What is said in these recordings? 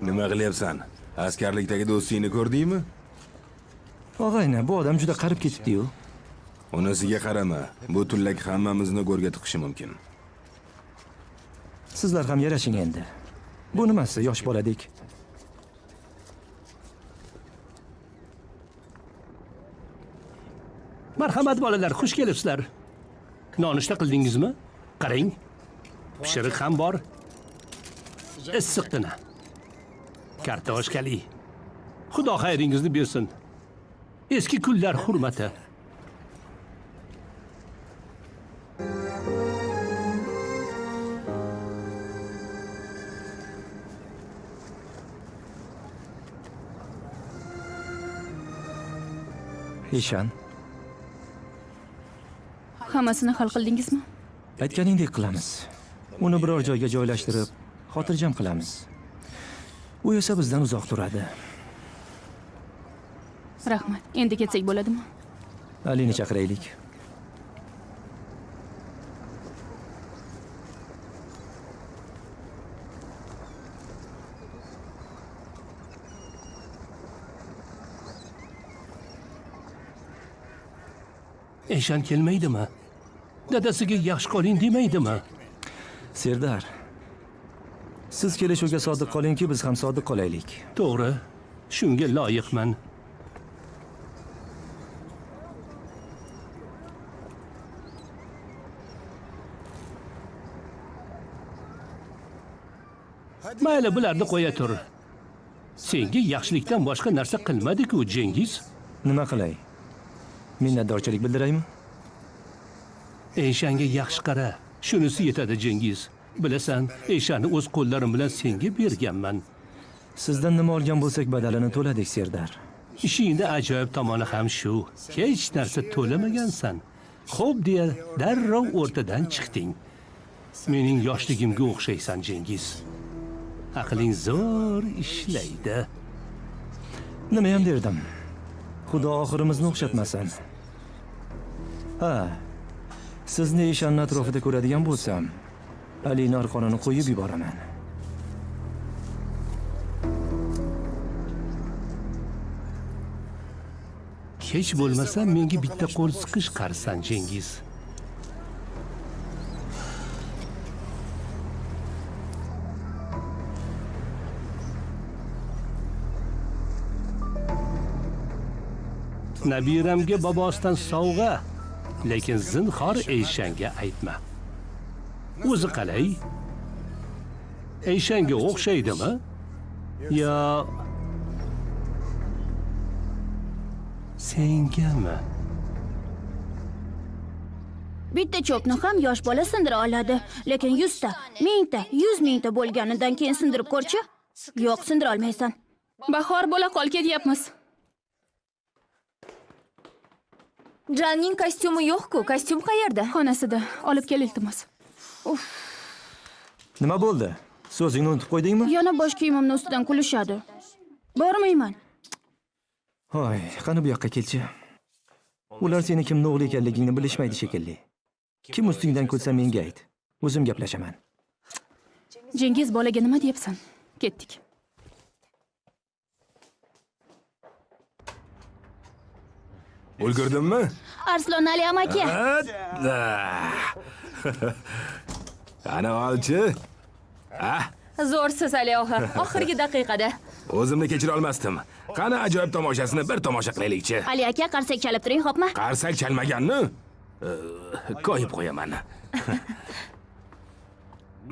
Nima qilyapsan? Askarlikdagi do'stingni ko'rdingmi? Og'ayni, bu odam juda qarib ketibdi-yu. Unisiga qarama. Bu tullak hammamizni go'rga tiqishi mumkin. Sizlar ham yarashing endi. Bu nimasi, yosh boladek? Marhamat bolalar, xush kelibsizlar. Nonushta qildingizmi? Qarang, pishiriq ham bor. Issiqqina. Kartoshkali. Xudo xayringizni bersin. Eski kunlar hurmati. Eshan, Hammasini hal qildingizmi? aytganingdek qilamiz. Uni biror joyga joylashtirib, xotirjam qilamiz. U esa bizdan uzoq turadi. Rahmat. Endi ketsak bo'ladimi? Alini chaqiraylik. Eshan kelmaydimi? Dadasiga yaxshi qoling demaydimi? Serdar, siz kelishuvga sodiq qolingki, biz ham sodiq qolaylik. To'g'ri, shunga loyiqman. Mayli, bularni qo'ya tur. Senga yaxshilikdan boshqa narsa qilmadi-ku, Jengiz. Nima qilay? Minnatdorchilik bildiraymi? Eshanga yaxshi qara. Shunisi yetadi, Jengiz. Bilasan, Eshanni o'z qo'llarim bilan senga berganman. Sizdan nima olgan bo'lsak, badalini to'ladik, Serdar. Ishingda ajoyib tomoni ham shu. Hech narsa to'lamagansan. Xo'p deya darrov o'rtadan chiqding. Mening yoshligimga o'xshaysan, Jengiz. Aqling zo'r ishlaydi. Nima ham derdim? Xudo oxirimizni o'xshatmasin. Ha, sizni Eshanni atrofida ko'radigan bo'lsam, Alini arqonini qo'yib yuboraman. Hech bo'lmasa menga bitta qo'l siqish qarsan, Jengiz. Nabiramga bobosidan sovg'a, lekin zinhor Eshanga aytma. O'zi qalay? Eshanga o'xshaydimi? Yo sengami? Bitta cho'pni ham yosh bola sindira oladi, lekin 100 ta, 1000 ta, 100 mingta bo'lganidan keyin sindirib ko'rchi. Yo'q, sindira olmaysan. Bahor bo'la qol, ketyapmiz. Janning kostyumi yo'q-ku. Kostyum qayerda? Xonasida. Olib kel, iltimos. Uf. Nima bo'ldi? So'zingni unutib qo'ydingmi? Yana bosh kiyimimni ustidan kulishadi. Bormayman. Voy, qani bu yoqqa kelchi. Ular seni kimning o'g'li ekanligingni bilishmaydi shekilli. Kim ustingdan kulsa menga ayt. O'zim gaplashaman. Jengiz, bolaga nima deyapsan? Ketdik. Ulgurdimmi? Arslon Ali amaki. Ana olchi. Ah, Zo'rsiz Ali og'a. Oxirgi daqiqada. O'zimni kechira olmasdim. Qani ajoyib tomoshasini bir tomosha qilaylikchi. Ali aka, qarsak chalib turing, xo'pmi? Qarsak chalmaganni koyib qo'yaman.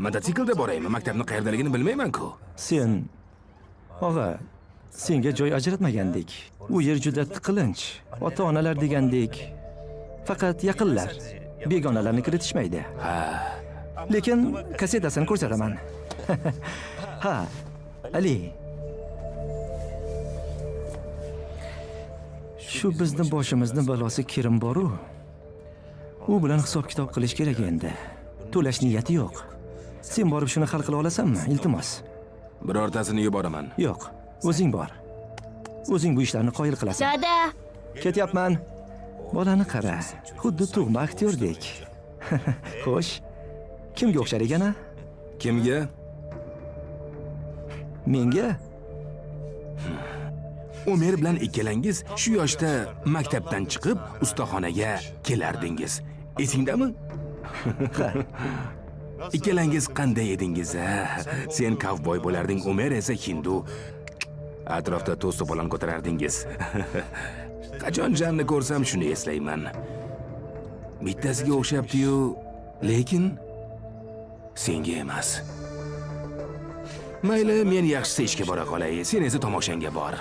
Mototsiklda boraymi? Maktabni qayerdaligini bilmayman-ku. Sen og'a, senga joy ajratmagandik. U yer juda tiqilinch. Ota-onalar degandek faqat yaqinlar, begonalarni kiritishmaydi. Ha. Lekin kassetasini ko'rsataman. Ha, Ali. Shu bizni boshimizni balosi Kerim bor-u. U bilan hisob-kitob qilish kerak endi. To'lash niyati yo'q. Sen borib shuni hal qila olasanmi? Iltimos. Birortasini yuboraman. Yo'q, o'zing bor. O'zing bu ishlarni qoyil qilasan. Dada. Ketyapman. Bolani qara, xuddi tug'ma aktyordek. Xo'sh, kimga o'xshar ekan a? Kimga? Menga? Umer bilan ikkalangiz shu yoshda maktabdan chiqib ustaxonaga kelardingiz. Esingdami? Ikkalangiz qanday edingiz, a? Sen kovboy bo'larding, Umer esa hindu. Atrofda to's to'polon ko'tarardingiz. Qachon Janni ko'rsam shuni eslayman. Bittasiga o'xshabdi-yu, lekin senga emas. Mayli, men yaxshisi ishga bora qolay, sen esa tomoshangga bor.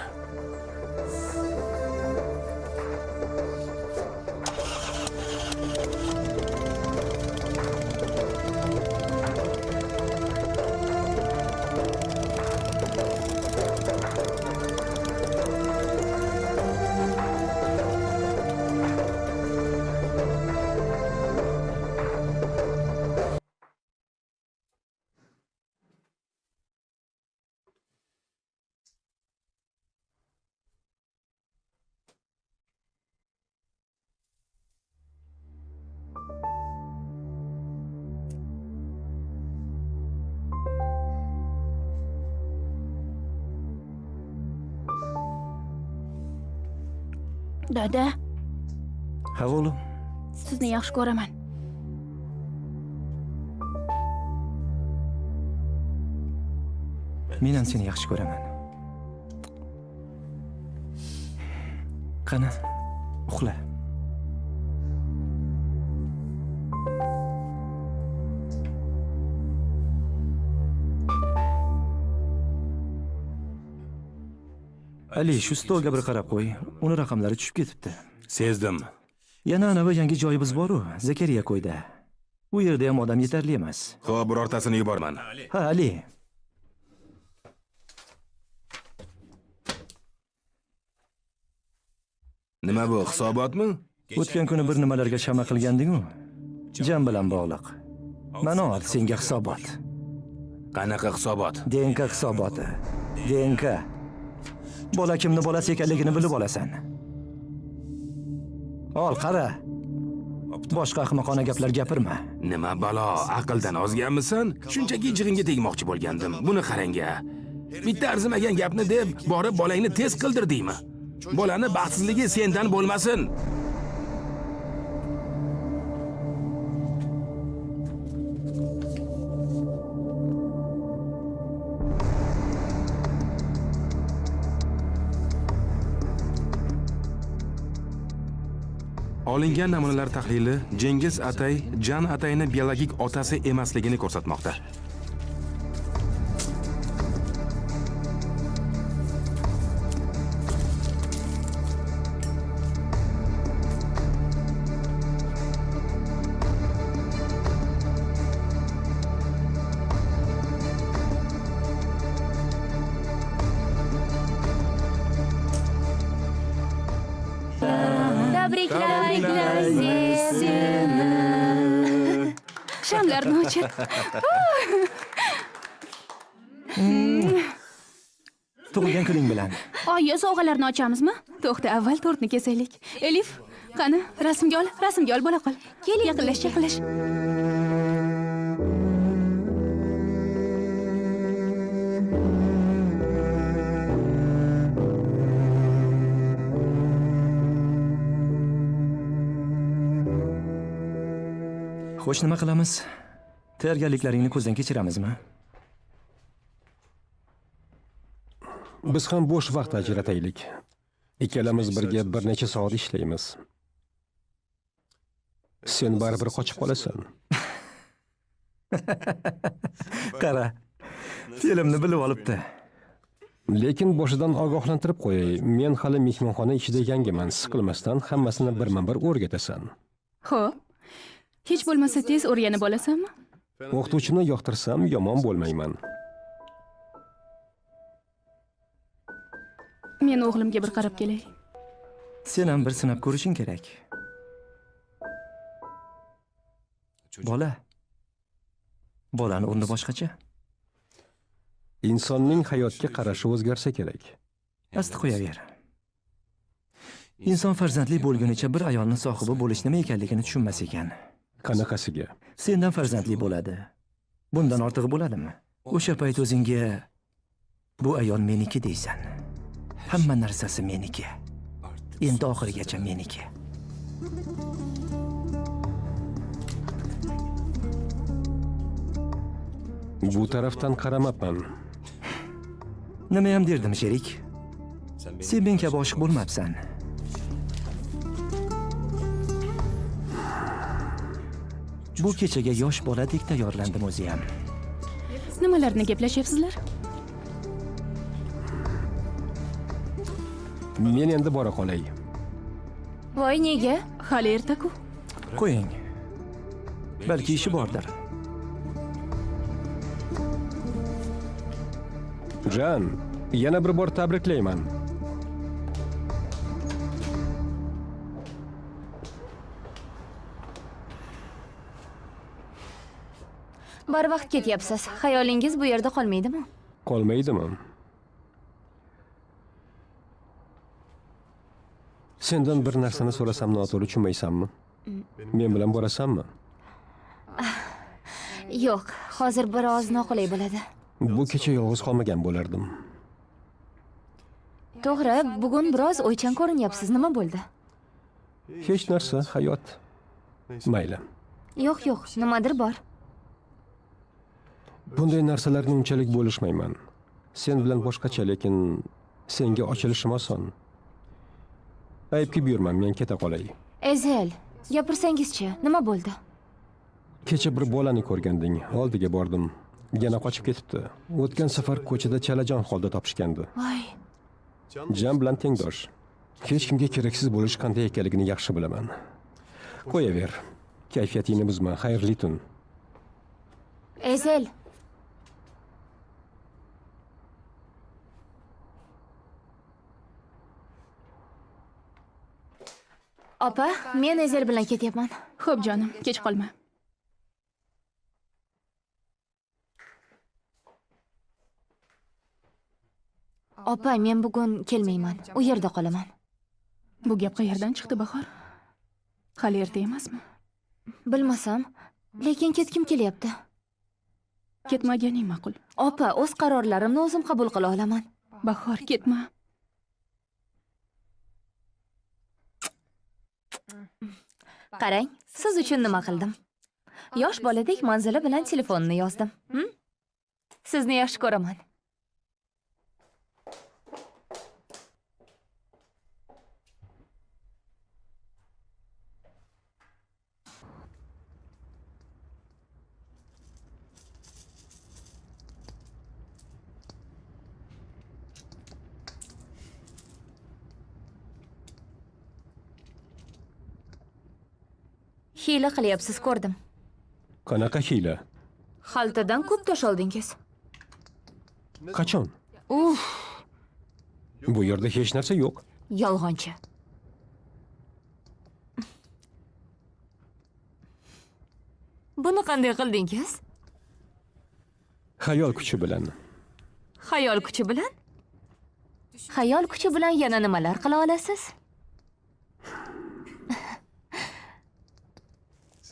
Dada. Ha, o'g'lim. Sizni yaxshi ko'raman. Men ham seni yaxshi ko'raman. Qani, uxla. Ali, shu stolga bir qarab qo'y. Uni raqamlari tushib ketibdi. Sezdim. Yana anavi yangi joyimiz bor-u, Zakariya ko'yda. U yerda ham odam yetarli emas. Xo'p, birortasini yuborman. Ha, Ali. Nima bu, hisobotmi? O'tgan kuni bir nimalarga shama qilganding-u. Jam bilan bog'liq. Mana ol senga hisobot. Qanaqa hisobot? DNK hisoboti. DNK. Bola kimni bolasi ekanligini bilib olasan. Ol, qara. Boshqa ahmoqona gaplar gapirma. Nima balo, aqldan ozganmisan? Shunchaki jig'ingga tegmoqchi bo'lgandim. Buni qarang-a. Bitta arzimagan gapni deb borib bolangni tez qildirdingmi? Bolani baxtsizligi sendan bo'lmasin. Olingan namunalar tahlili Cengiz Atay Jan Atayni biologik otasi emasligini ko'rsatmoqda. Tabriklaymiz seni. Shamlarni o'chir. Tug'ilgan kuning bilan. Oyi, sovg'alarni ochamizmi? To'xta, avval tortni kesaylik. Elif, qani, rasmga ol, rasmga ol, bo'la qol. Keling, yaqinlash, yaqinlash. Xo'sh, nima qilamiz? Tayyorgarliklaringni ko'zdan kechiramizmi? Biz ham bo'sh vaqt ajrataylik. Ikkalamiz birga bir necha soat ishlaymiz. Sen baribir qochib qolasan. Qara, fe'limni bilib olibdi. Lekin boshidan ogohlantirib qo'yay. Men hali mehmonxona ichida yangiman. Siqilmasdan hammasini birma-bir o'rgatasan. Xo'p. Hech bo'lmasa tez o'rganib olasanmi? O'qituvchimni yoqtirsam yomon bo'lmayman. Men o'g'limga bir qarab kelay. Sen ham bir sinab ko'rishing kerak. Bola. Bolani o'rni boshqacha. Insonning hayotga qarashi o'zgarsa kerak. Asti qo'yaver. Inson farzandli bo'lgunicha bir ayolning sohibi bo'lish nima ekanligini tushunmas ekan. Qanaqasiga? Sendan farzandli bo'ladi. Bundan ortig'i bo'ladimi? O'sha payt o'zingga Bu ayol meniki deysan. Hamma narsasi meniki. Endi oxirigacha meniki. Bu tarafdan qaramabman. Nima ham derdim, sherik? Sen men kabi oshiq bo'lmabsan. Bu kechaga yosh boladek tayyorlandim o'zi ham. Nimalarni gaplashyapsizlar? Men endi bora qolay. Voy, nega? Hali erta-ku. Qo'ying. Balki ishi bordir. Jan, yana bir bor tabriklayman. Barvaqt ketyapsiz. Xayolingiz bu yerda qolmaydimi? Qolmaydimi? Sendan bir narsani so'rasam noto'g'ri tushunmaysanmi? Men bilan borasanmi? Yo'q, hozir biroz noqulay bo'ladi. Bu kecha yolg'iz qolmagan bo'lardim. To'g'ri, bugun biroz o'ychan ko'rinyapsiz. Nima bo'ldi? Hech narsa, hayot. Mayli. Yo'q, yo'q, nimadir bor. Bunday narsalarni unchalik bo'lishmayman. Sen bilan boshqacha, lekin senga ochilishim oson. Aybga buyurma, men keta qolay. Ezel, gapirsangizchi, nima bo'ldi? Kecha bir bolani ko'rganding, oldiga bordim. Yana qochib ketibdi. O'tgan safar ko'chada chalajon holda topishgandi. Voy. Jan bilan tengdosh. Hech kimga keraksiz bo'lish qanday ekanligini yaxshi bilaman. Qo'yaver. Kayfiyatingni buzma. Xayrli tun. Ezel. Opa, men Ezel bilan ketyapman. Xo'p jonim, kech qolma. Opa, men bugun kelmayman. U yerda qolaman. Bu gap qayerdan chiqdi, Bahor? Hali erta emasmi? Bilmasam, lekin ketkim kelyapti. Ketmaganing ma'qul. Opa, o'z qarorlarimni o'zim qabul qila olaman. Bahor, ketma. Qarang, siz uchun nima qildim? Yosh boladek manzili bilan telefonni yozdim. Sizni yaxshi ko'raman. Hiyla qilyapsiz, ko'rdim. Qanaqa hiyla? Xaltadan ko'p tosh oldingiz. Qachon? Uf. Bu yerda hech narsa yo'q. Yolg'onchi. Buni qanday qildingiz? Xayol kuchi bilan. Xayol kuchi bilan? Xayol kuchi bilan yana nimalar qila olasiz?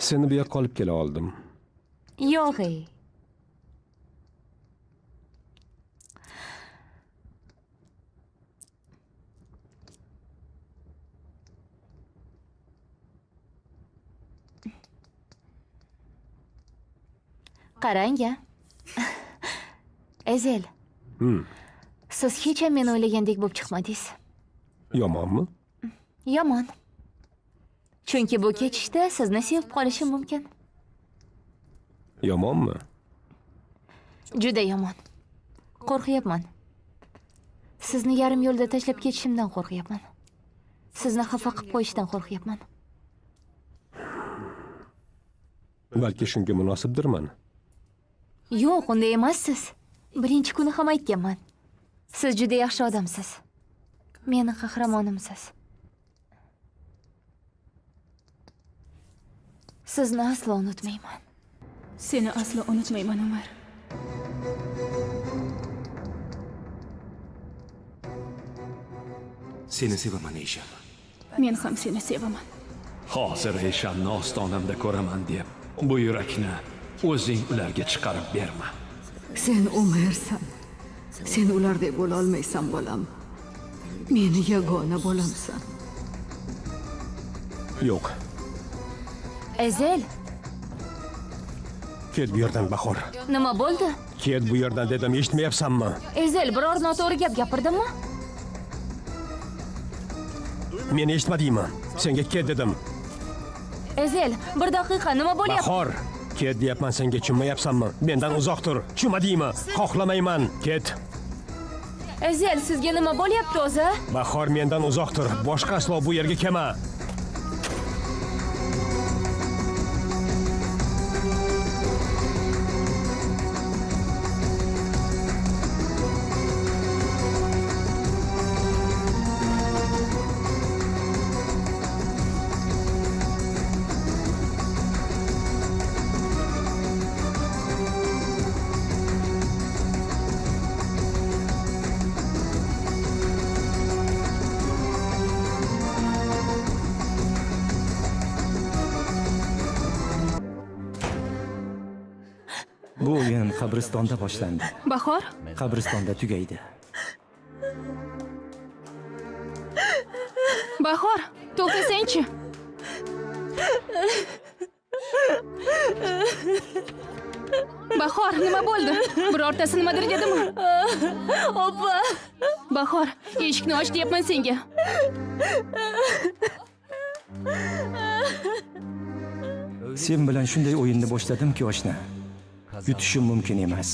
Seni bu yoqqa olib kela oldim. Yo'q, ey. Qarang-a. Ezel. Siz hech ham men o'ylagandek bo'lib chiqmadingiz. Yomonmi? Yomon. Chunki bu kechishda sizni sevib qolishim mumkin. Yomonmi? Juda yomon. Qo'rqyapman. Sizni yarim yo'lda tashlab ketishimdan qo'rqyapman. Sizni xafa qilib qo'yishdan qo'rqyapman. Balki shunga munosibdirman. Yo'q, unday emassiz. Birinchi kuni ham aytganman. Siz juda yaxshi odamsiz. Meni qahramonimsiz. Sizni aslo unutmayman. Seni aslo unutmayman, Umar. Seni sevaman, Esham. Men ham seni sevaman. Hozir Eshamni ostonamda ko'raman deb bu yurakni o'zing ularga chiqarib berma. Sen Umarsan. Sen ulardek bo'la olmaysan, bolam. Meni yagona bolamsan. Yo'q. Ezel, Ket bu yerdan, Bahor. nima bo'ldi? Ket bu yerdan dedim, eshitmayapsanmi? Ezel, biror noto'g'ri gap gapirdimmi? Meni eshitmadingmi? Senga ket dedim. Ezel, bir daqiqa, nima bo'lyapti? Bahor, ket deyapman senga, tushunmayapsanmi? Mendan uzoq tur. Tushunmadingmi? Xohlamayman. Ket. Ezel, sizga nima bo'lyapti o'zi? Bahor, mendan uzoq tur. Boshqa aslo bu yerga kelma. Bu o'yin qabristonda boshlandi. Bahor, Qabristonda tugaydi. Bahor, to'xtasangchi. Bahor, nima bo'ldi? Birortasi nimadir dedimi? Opa! Bahor, eshikni och deyapman senga. Sen bilan shunday o'yinni boshladimki, oshna. Yutishim mumkin emas.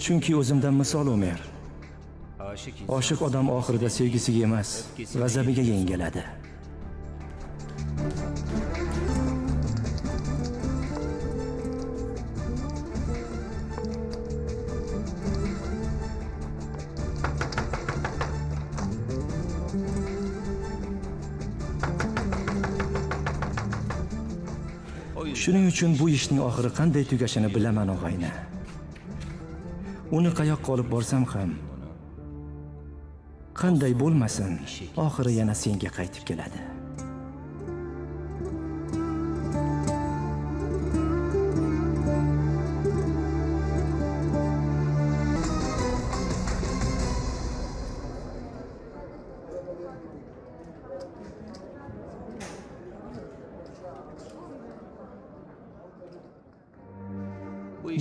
Chunki o'zimdan misol Ömer. Oshiq odam oxirida sevgisiga emas, g'azabiga yengiladi. Shuning uchun bu ishning oxiri qanday tugashini bilaman, og'ayni. Uni qayoqqa olib borsam ham, qanday bo'lmasin, oxiri yana senga qaytib keladi.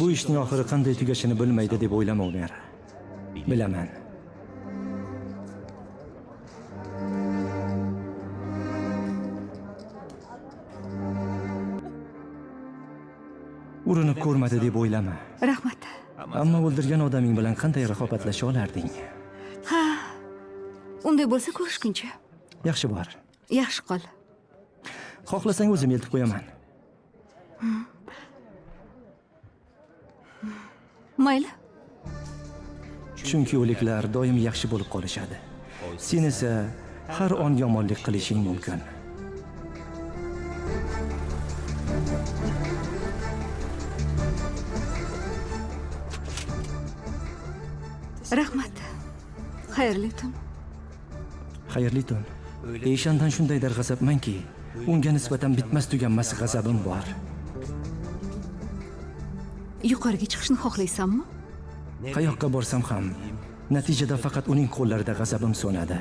Bu ishning oxiri qanday tugashini bilmaydi deb o'ylama, Ömer. Bilaman. Urinib ko'rmadi deb o'ylama. Rahmat. Ammo o'ldirgan odaming bilan qanday raqobatlasha olarding? Ha. Unday bo'lsa ko'rishguncha. Yaxshi bor. Yaxshi qol. Xohlasang o'zim eltib qo'yaman. Mayli. Chunki o'liklar doim yaxshi bo'lib qolishadi. Sen esa har on yomonlik qilishing mumkin. Rahmat. Xayrli tun. Xayrli tun. Eshandan shunday darg'azabmanki, unga nisbatan bitmas tuganmas g'azabim bor. Yuqoriga chiqishni xohlaysanmi? Qayoqqa borsam ham, natijada faqat uning qo'llarida g'azabim so'nadi.